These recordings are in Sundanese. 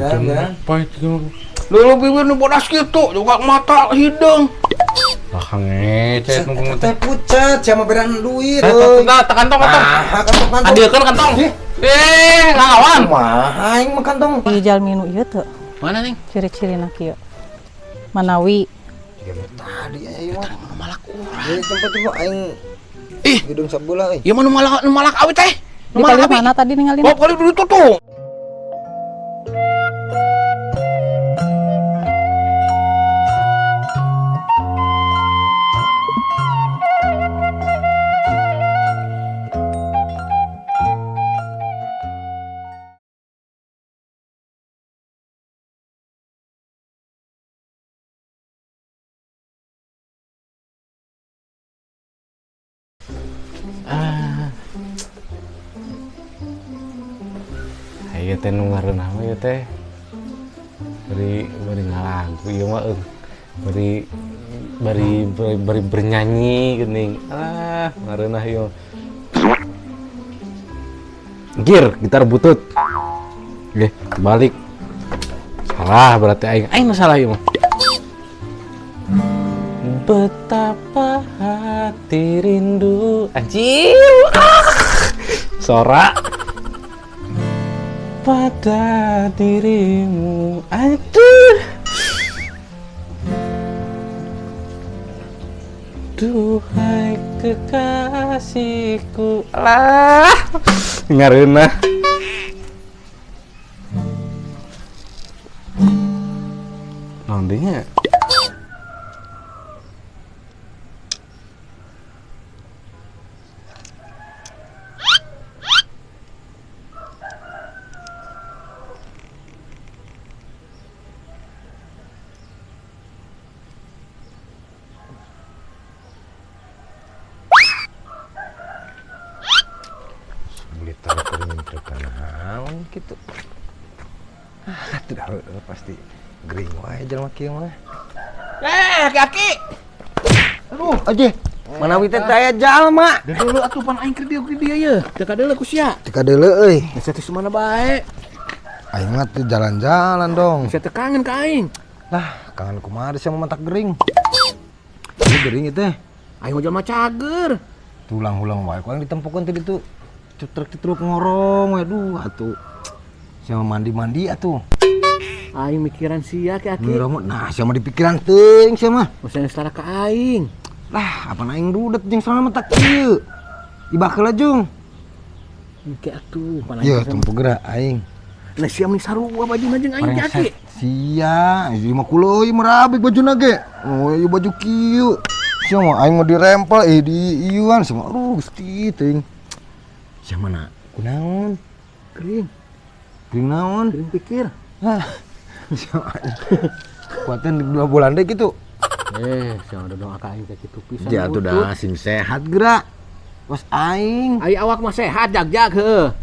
Apa itu? Lu bibir nu bodas kitu, juga mata hidung. Lah ngecet nu Teh pucat, siapa beran duit. Teh, kantong kantong. Ah, kantong kantong. Adilkeun kantong. Eh, ngalawan. Kumaha aing mah kantong. Di jalmi nu ieu teu Mana nih? ciri-cirina kieu. Manawi Ya tadi aing mah. Malak urang. Di tempat coba aing Ih, hidung sebelah euy. ieu mah nu malak nu malak awi teh. di palih mana tadi ninggalin? Oh, kali dulu tuh. Ieu teh nu ngareunah mah ieu teh. Bari bari ngalagu ieu mah euy. Bari bari bari, bari bernyanyi geuning. Ah, ngareunah ieu. Gear, gitar butut. Oke, balik. Salah berarti aing. Aing nu salah ieu mah. Betapa hati rindu. Anjir. Ah. Sora pada dirimu. Aduh. Duhai kekasihku. Lah. Ngareunah. Naon deui nya? Beli taruh nyemprot naon kitu. Ah, tidak pasti gering wae jelema kieu mah. Eh, kaki. Aduh, aja. Manawi teh aya jalma. Deuleu atuh pan aing keur dieu ye. Teu kadeuleu ku sia. Teu kadeuleu euy. Geus teh sumana bae. Aing mah teu jalan-jalan dong. Sia teu kangen ka aing. Lah, kangen kumaha sia mah matak gering. Ini gering ieu teh. Aing mah jelema cager. Tulang-hulang wae ku aing ditempokeun teh ditu. Cetrek-cetruk ngorong we duh atuh. Sia mah mandi-mandi atuh. Aing mikiran sia ki aki. Nah, sia mah dipikiran teuing sia mah. Masa setara ka aing. Lah, apa aing rudet jeung selama matak kieu. Ibak heula jung. Engke atuh pan aing. Yeuh, tempo geura aing. Nah, sia meni sarua bajuna jeung aing ki aki. Sia, ieu mah kulo ieu merabik bajuna ge. Oh, ieu baju kieu. Sia mah aing mah dirempel di ieuan sia mah aduh Gusti teuing. Sia mana? Kunaon? Kering, Kering naon? kering pikir. Hah. Sia kuatin 2 bulan deh gitu. Eh, sia udah doa ka aing teh kitu pisan. Ya tuh dah sing sehat geura. Was aing. Ai awak mah sehat jag-jag heuh.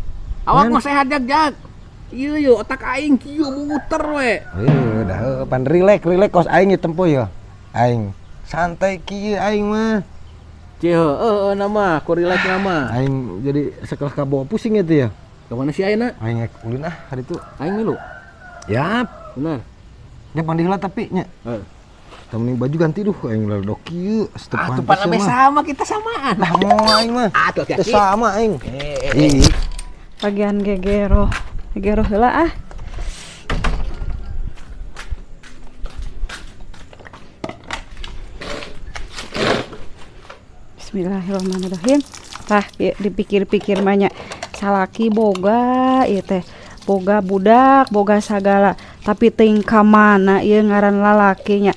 Awak mah sehat jag-jag. Ieu ye otak aing kieu muter we. Eh, dah pan relax, relax kos aing ye tempo ya. Aing santai kieu aing mah. Cih heueuh nama, ku relax nama. Aing jadi sekelas kabawa pusing itu ya. Kemana sih ayeuna? Aing rek ulin ah hari itu. Aing milu. Yap. Benar. Nya mandi heula tapi nya. Heeh. Temenin baju ganti duh aing ladok kieu. Ah, tuh pan abe sama kita samaan. Lah mau aing mah. Ah, tuh Teu sama aing. Ih. Bagian gegero. Gegero heula ah. Bismillahirrahmanirrahim. Tah dipikir-pikir mah nya salaki boga ieu teh. Boga budak, boga sagala. Tapi teuing ka mana ieu ngaran lalakinya.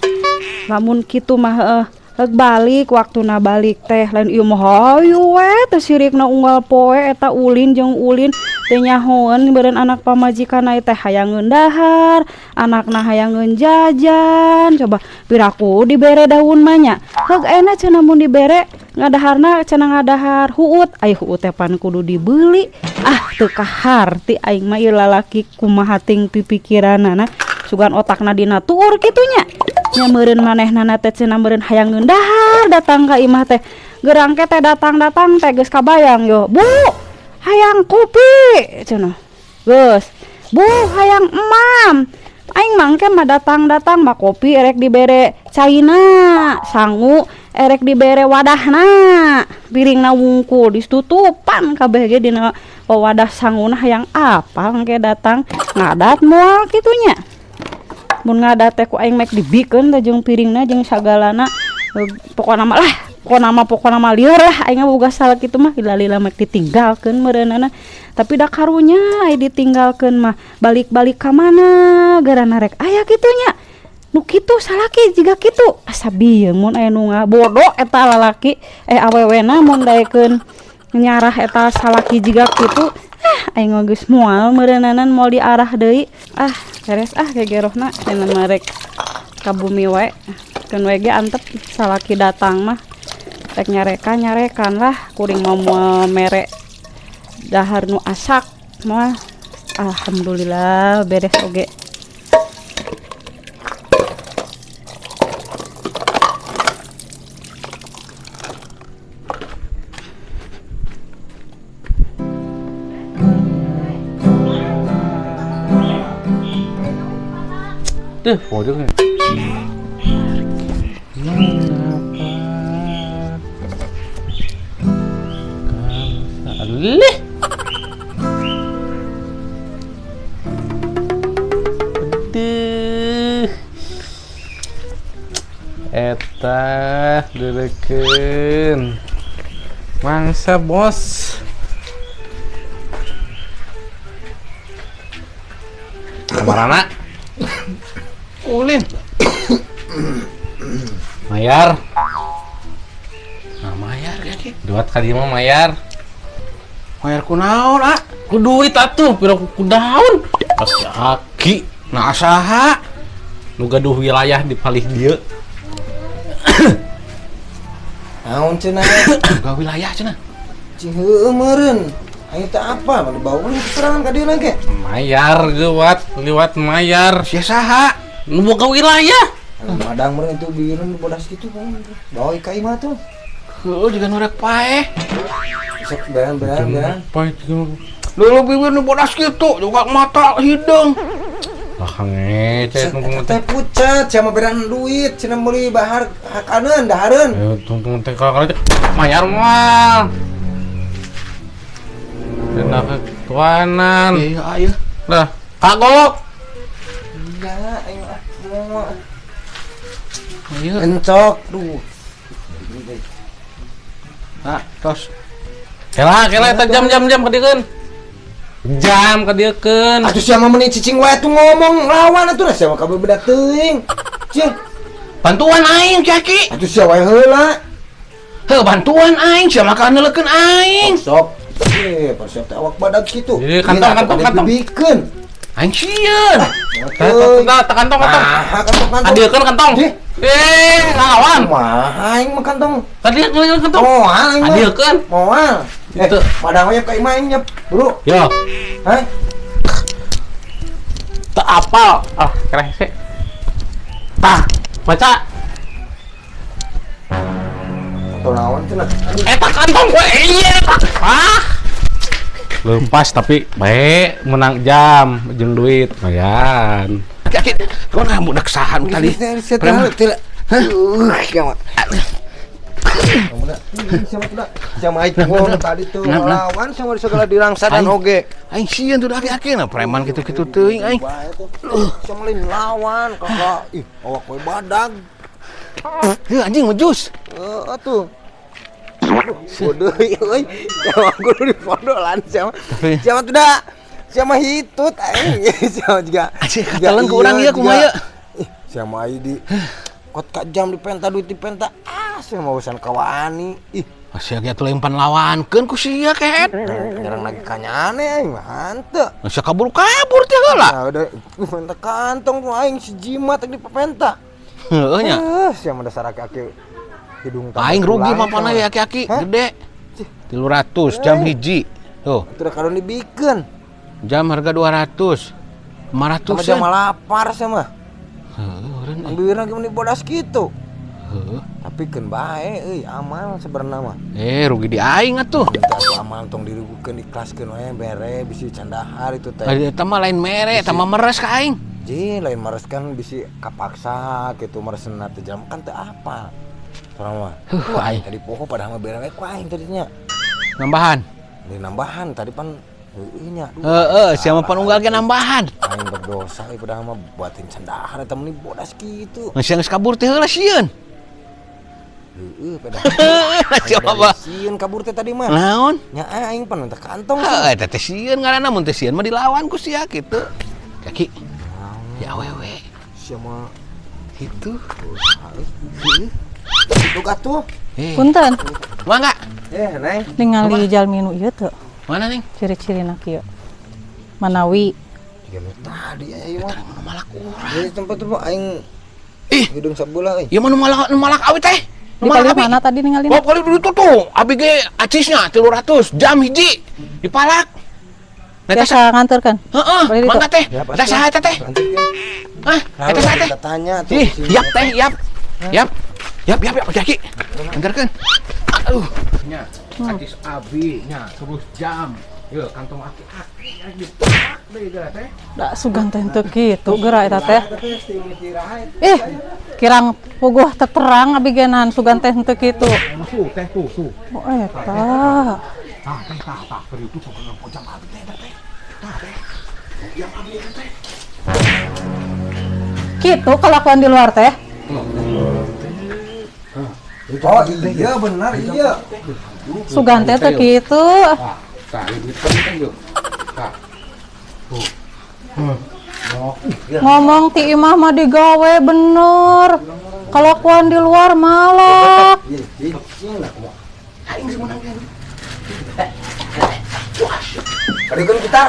Lamun kitu mah heueuh heuk balik waktuna balik teh lain ieu mah hayu we teh sirikna unggal poe eta ulin jeung ulin teu nyahoeun beureun anak pamajikan teh hayangeun dahar, anakna hayangeun jajan. Coba piraku dibere daun mah nya. Heuk enak cenah mun dibere ngadaharna cenah ngadahar huut, ai huut teh pan kudu dibeli. Ah teu kaharti aing mah ieu lalaki kumaha ting pipikiranana sugan otakna dina tuur kitu nya. Nya meureun manehna teh cenah meureun hayangeun dahar datang ka imah teh. Gerang ke teh datang-datang teh geus kabayang yo. Bu, hayang kopi cenah. Geus Bu hayang emam. Aing mangke mah datang-datang mah kopi erek dibere caina, sangu erek dibere wadahna, piringna wungkul ditutupan kabeh ge dina wadah sanguna hayang apal engke datang ngadat moal kitu nya. Mun ngadat teh ku aing mek dibikeun teh jeung piringna jeung sagalana, pokona mah lah, pokona mah lieur lah aing boga salah kitu mah lila-lila mek ditinggalkeun meureunana. Tapi da karunya ai ditinggalkeun mah balik-balik ka mana garana rek aya kitu nya. Nu kitu salaki jiga kitu asa bieu mun aya nu ngabodo eta lalaki awewena mun daekeun nyarah eta salaki jiga kitu. Ah aing mah geus moal meureunanan moal diarah deui. Ah beres ah gegerohna cenah mah rek ka bumi wae. Keun we ge antep salaki datang mah rek nyarekan lah kuring mah moal mere dahar nu asak mah. Alhamdulillah beres oge. Tuh, bodoh kan. Mengapa kau salah? Aduh. Eta derekeun. Mangsa bos. Kamarana? Ulin. Mayar. Nah, mayar kaki. Duat ka dieu mah mayar. Mayar kunaon, ah? Ku duit atuh, pira ku daun. Aki. Nah, saha? Nu gaduh wilayah di palih dieu. Naon cenah? Boga wilayah cenah. Cing heueuh meureun. Aing teh apa? Mah dibawa keterangan ka dieu ge. Mayar geuwat, liwat mayar. Sia saha? Nu boga wilayah. Madang meureun itu bieureun bodas kitu bawa ka imah tuh. Heueuh jiga nu rek paeh. Sok beran-beran. Paeh jiga. Leuleung bibir nu bodas kitu, juga mata hideung. Lah ngecet nungtung teh pucat sia mah beran duit cenah meuli bahar hakaneun dahareun. Tungtung teh kakak mayar moal. Cenah ketuanan. Iya ieu. Lah, kagok. Iya, ayo ah. Moal. Ieu encok duh. Ah, tos. Kela eta jam ka dieukeun. Jam ka dieukeun. Atuh sia mah meuni cicing wae atuh ngomong lawan atuh sia mah kabeh beda teuing. Cing. Bantuan aing Ki. Atuh sia wae heula. Heuh bantuan aing sia mah kaneulekeun aing. Sok. Persiap teh awak badag kitu. Jadi kantong. Dibikeun. Aing sieun. Tah kantong. Ah, kantong. Adiekeun kantong. Ngalawan. Mah aing mah kantong. Tadi kantong. Moal aing mah. Adiekeun. Moal. Padang we ka imah aing nyep, Bro. Yo. Hah? Teu apal. Ah, rese. Tah, baca. Atau naon cenah? Eta kantong gue iya. Ah. Lepas tapi baik menang jam jeung duit lumayan. Aki, kau nah budak sahan tadi. Sama aing tadi tuh lawan sama segala dirangsa dan oge. Aing sieun tuh aki-aki nah preman kitu-kitu teuing aing. Sama lain lawan kakak. Ih, awak we badag. Heuh anjing mejus. Heeh tuh. Bodoh euy. Sama kudu dipondolan sama. Sama tuh dah. Sama hitut aing. Sama juga. Anjing katelan ke urang ieu kumaha ieu? Ih, sama aing di kot ka jam dipenta duit dipenta. Ah, sama urusan kawani. Ih, sia ge atuh lain lawankeun ku sia kehet. Nyerang lagi kanyane aing mah hanteu. Sia kabur-kabur teh heula. Nah, udah penta kantong ku aing si jimat dipenta. Heueuh nya. Sia mah dasar aki-aki hidung aing rugi mapana ya aki-aki gede. 300 jam hiji. Tuh. Itu udah kadon dibikeun. Jam harga 200. 500. Sama jam lapar sia mah. Heueuh, Ambilna ge meni bodas kitu. Heueuh. Tapi keun bae euy, amal sebenarnya mah. Eh, rugi di aing atuh. Teu atuh, amal tong dirugukeun, ikhlaskeun we, bere bisi can dahar itu teh. Ari eta mah lain mere, eta mah meres ka aing. Ji, lain meres kan bisi kapaksa gitu meresna teh, jam kan teu apal. Urang mah. Huh, Wah, aing. Tadi poho, padahal mah bere we ku aing tadi nya. Nambahan. Ini nambahan tadi pan heueuh nya. Aduh, Heeh, siapa pan unggal ge nambahan. Aing berdosa euy, padahal mah buatin can dahar eta meuni bodas kitu. Geus geus kabur teh heula sieun. Heueuh, padahal. Siapa mah? Sieun kabur teh tadi mah. Naon? Nya aing pan teh kantong. Heuh, eta teh sieun ngaranna, mun teh sieun mah dilawan ku sia kitu. Kaki. Ya awewe. Sia mah. Gitu. Itu atuh. Eh, Punten, mangga. Eh, Neng. ningali jalmi nu ieu teu? Mana, Neng? Ciri-cirina kieu. Manawi. Jiga nu tadi ya ieu mah. Nu malak urang. Di tempat tuh aing Ih, hidung sebelah euy. ieu mah nu malak awi teh. Di palih mana tadi ningali? Oh, kali dulu tuh tuh, abi ge acisnya 300 jam hiji dipalak. Nah, eta Biasa nganterkeun. Heeh, Boleh ditu? mangga teh. Ya, Eta saha eta teh? Hah? Eta saha teh? Kita tanya tuh. Ih, yap teh, yap. Yap. Yap, yap, yap, Jaki. Antarkeun. Aduh. Nya, acis abi nya terus jam. Yeuh, kantong aki-aki dipalak deui geura teh. Da sugan teh henteu kitu geura eta teh. Ih, kirang puguh terang abi ge nahan sugan teh henteu kitu. Masuk teh tuh, tuh. Oh, eta. Tah, teh, tah, tah, keur itu sok jam abi teh eta teh. Tah, teh. Jam abi eta teh. Kitu kelakuan di luar teh. Oh iya, benar, iya. Sugan teh teu kitu. Tah, tah, duit kan yeuh. Tah. Tuh. Ngomong ti imah mah digawe bener. Kelakuan di luar malak. Aing semenang ge. Kadikeun kita.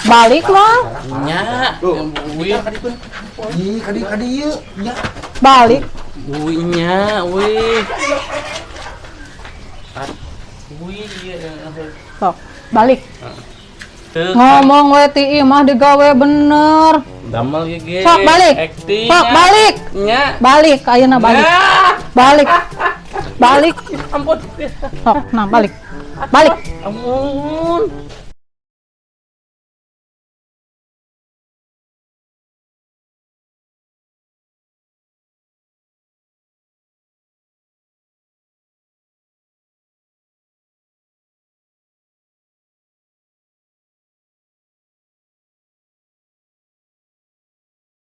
Balik lah. Nya, wih, Ih, kadi kadi ieu. Ya. Balik. Wih nya, wih. Wih, iya. Sok, balik. Teu Ngomong we ti imah digawe bener. Damel ge ge. Sok balik. Acting. Sok balik. Nya. Balik ayeuna balik. Ya. Balik. Balik. Ampun. Sok, nah balik. Balik. Ampun.